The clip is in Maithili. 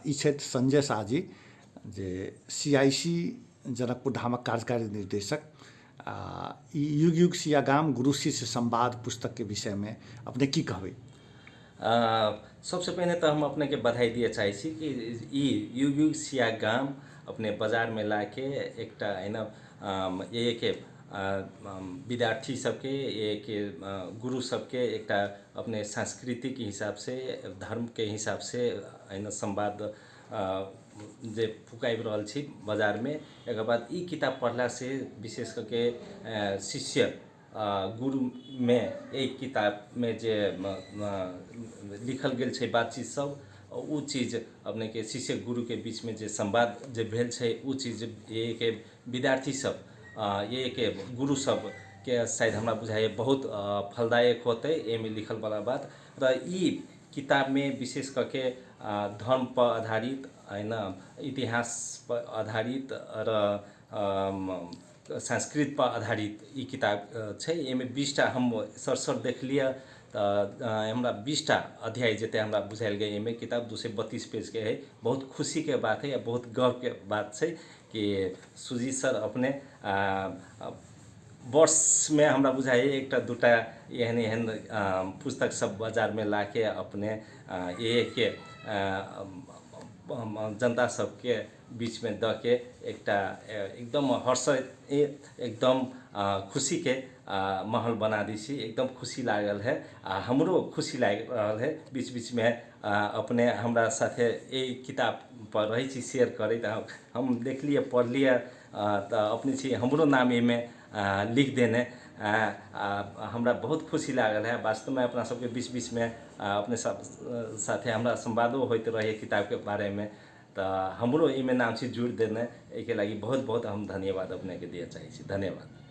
ई छथि संजय शाह जी जे सी आई सी जनकपुर धामक कार्यकारी निर्देशक। आ ई युग युग सिया गाम गुरु शिष्य संवाद पुस्तकके विषयमे अपने की कहबै? सबसे पहिने तऽ हम अपनेके बधाई दिअ चाहै छी कि ई युग युग सिया गाम अपने बाजारमे लाके एकटा होइन के विद्यार्थी सबके के गुरु सबके एकटा अपने सांस्कृतिक हिसाबसे धर्मके हिसाबसे होइन संवाद जे फुकाबि रहल छी बाजारमे। एकर बाद ई किताब पढ़लासँ विशेष कऽ के शिष्य गुरुमे एहि किताबमे जे लिखल गेल छै बातचीत सब ओ चीज अपनेके शिष्य गुरुके बीचमे जे संवाद जे भेल छै ओ चीज एहिके विद्यार्थी सब एहिके गुरु सबके शायद हमरा बुझाइए बहुत फलदायक होतै एहिमे लिखलवला बात। र ई किताबमे विशेष कऽ के धर्मपर आधारित होइन इतिहासपर आधारित र संस्कृतपर आधारित ई किताब छै। एहिमे 20टा हम सर देखलियै तऽ हमरा 20टा अध्याय जते हमरा बुझायल गेल। एहिमे किताब 232 पेजके हइ। बहुत खुशीके बात हइ आ बहुत गर्वके बात छै कि सुजीत सर अपने वर्षमे हमरा बुझाइए एकटा दूटा एहन एहन पुस्तक सब बाजारमे लाके अपने एके जनता सबके बीचमे दऽ के एकटा एकदम हर्ष एकदम खुशीके माहौल बना दै छी। एकदम खुशी लागल है आ हमरो खुशी लागि रहल है। बीच बीचमे अपने हमरा साथे एहि किताब पर रहै छी शेयर करैत। हम देखलियै पढ़लियै तऽ अपने छी हमरो नाम एहिमे लिख देने हमरा बहुत खुशी लागल है। वास्तवमे अपना सबके बीच बीचमे अपने सब साथे हमरा संवादो होइत रहैए किताबके बारेमे, तऽ हमरो एहिमे नाम छै जोड़ि देने, एहिके लागि बहुत बहुत हम धन्यवाद अपनेके दिअ चाहै छी। धन्यवाद।